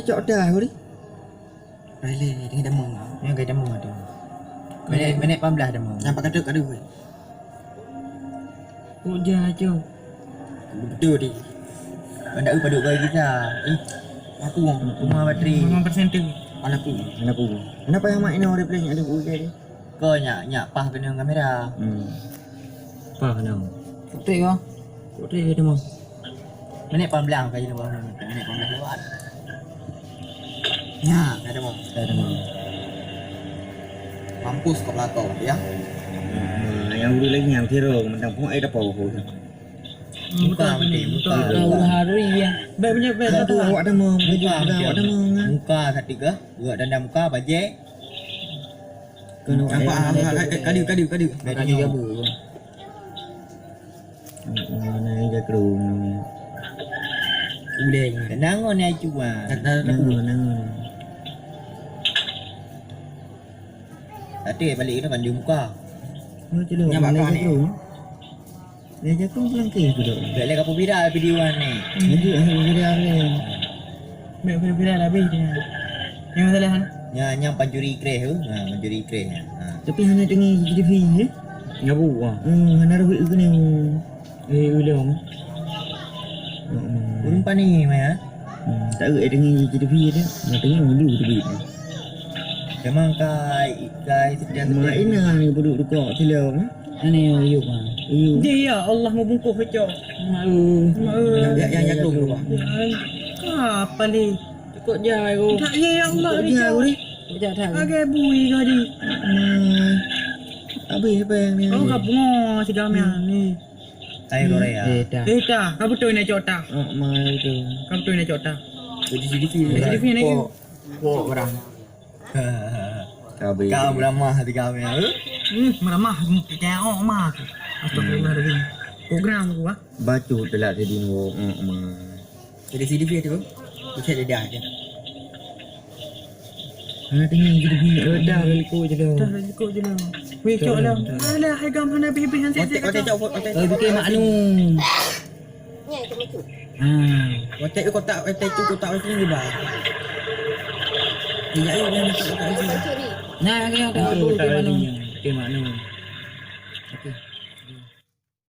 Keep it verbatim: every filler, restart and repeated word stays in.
Cok dah, Uri. Rele, dengan damang. Yang gaya damang tu. Minit, minit lapan belas damang. Nampak kata kat dia. Kok jah, Cok? Betul, Dik. Anda paduk bagi kita. Eh, aku, rumah bateri. Memang persen tu. Mana aku? Mana aku? Kenapa yang mak ini orang play ada buku dia? Kau nyak, nyak pah kena kamera. Hmm. Pah kena. Putih kau? Putih dia mah. Minit lapan belas kali lewat. Minit lapan belas lewat. Ya, ada mau. Ada mau. Mampus kau belakang, ya. Nah, yang dulu lagi yang kira mentang pun air dapat. Muka, muka, muka. Muka, muka. Hari ya. Baik punya, baik. Muka, muka. Muka satu ke? Buat dendam muka, bajik. Nampak, ah, ah, ah, kadu, kadu, kadu. Makanya gabu. Mana yang jakrung? Uleng. Tenang, oh, naik cuba. Tenang, tenang. Tapi balik kita kan di muka. Oh, tu dah. Nampak kau ni? Dia jago pelangkih tu dah. Bèk lé kapeuviral video ni. Jadi, ah, viral ni. Bèk viral habis dia. Yang masalah, ha? Nya, nyang pancuri kreh tu. Ha, pancuri kreh. Ha. Tapi hana tengok C C T V, eh? Nyabu, ah. Hmm, hana rugi ke ni? Eh, ulông. Hmm. Ureueng pani, mah, ya? Hmm, tak ada tengok C C T V dia. Hana tengok dulu tu duit. Memang kai, kai sedang. Mak Ina ni duduk dekat sila, eh? Ane yuk, yuk, ha. Yuk. Dia, ya Allah, membungkus pecah. Mau. Mau. Yang, yang, yang jago tu, Bang. Ya, apa ni? Cukup jai, Bang. Tak, ya, ya Allah, cukup jai, Bang. Cukup jai, tak. Agak bui kau ni. Hmm. Habis apa yang ni? Oh, kau bunga si Gamian ni. Hai, Korea. Eh, dah. Eh, dah. Kau betul nak cok dah. Oh, mai tu. Kau betul nak cok dah. Jadi sedikit. Jadi sedikit ni. Pok, pok barang. Habis. Kau meramah hati kami, eh? Hmm, meramah, hmm, kayak oh, mah. Astagfirullahaladzim. Program aku, ah. Batu telat tadi, oh, oh, mah. Jadi C D P tu, kita dah dah je. Hana tengok C D P. Eh, dah, dah likot je dah. Dah, dah likot je dah. Weh, cok dah. Alah, hai gam hana habis-habis. Otek, otek, cok, otek. Eh, bikin maklum. Nya, itu, itu. Ha. Kotak tu, kotak, kotak tu, kotak macam ni, bah. Dia, dia, dia, dia, dia, dia. Nah, ni ada. Itu kotak lagi ni. Okey, mak ni. Okey.